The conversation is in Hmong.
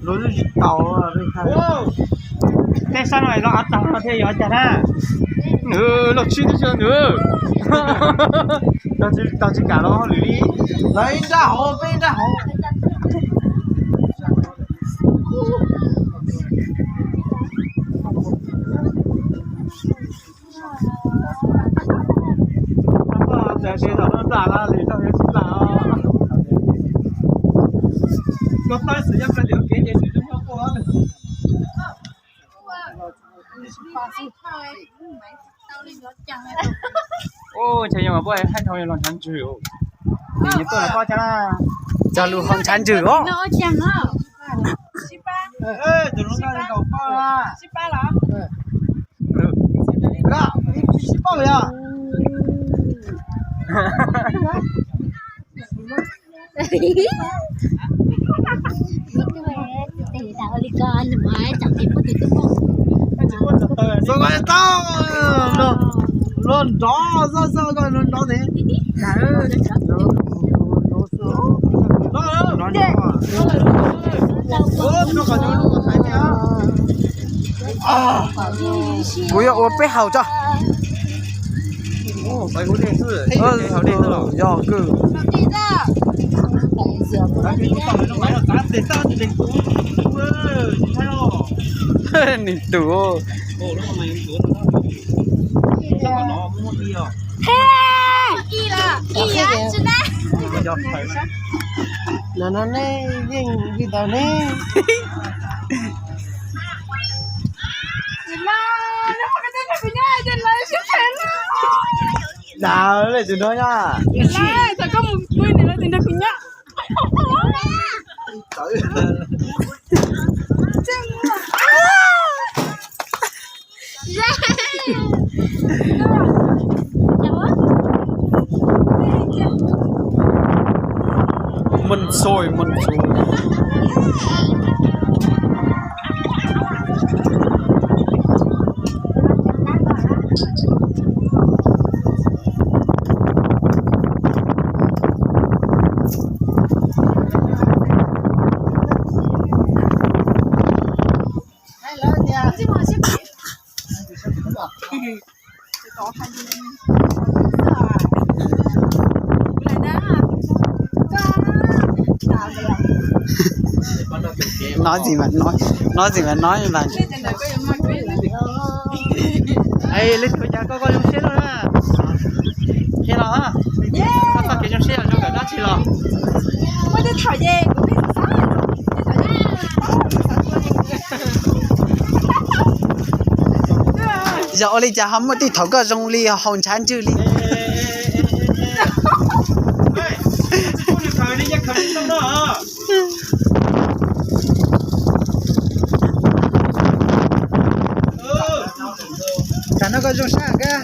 Los tsis tau. Tej sab no los av tag no thiaj yuav cas na. Nws los tsis tau nws. Tau tsis kam los hauj lwm li. Lawv ib nrab hauv, peb ib nrab hauv. Ua, ntshe yog mas puab haib dhau los ntshav ntswg. Nws tuaj koj cas na. Cog lus ho ntshav ntswg os. Xav kom tau, luag nrov xwb, xav kom luag nrov tes. Kuv yuav ua peb haus tso. Yog kawg. Nws tus. No no ne, yeej li ntawd ne. Dav lawm tus no na. Mej soi mej soi. Nói gì mà nói, nói gì mà nói mà. Ê, Lib Tug, cas koj koj zoo siab luaj na. Qhia los, koj txoj kev zoo siab zoo nkauj dab tsi los? Yog ua li cas ho muaj tej thaum koj zoo li haus ntshav ntswg li? Tam no koj zoo sab kab.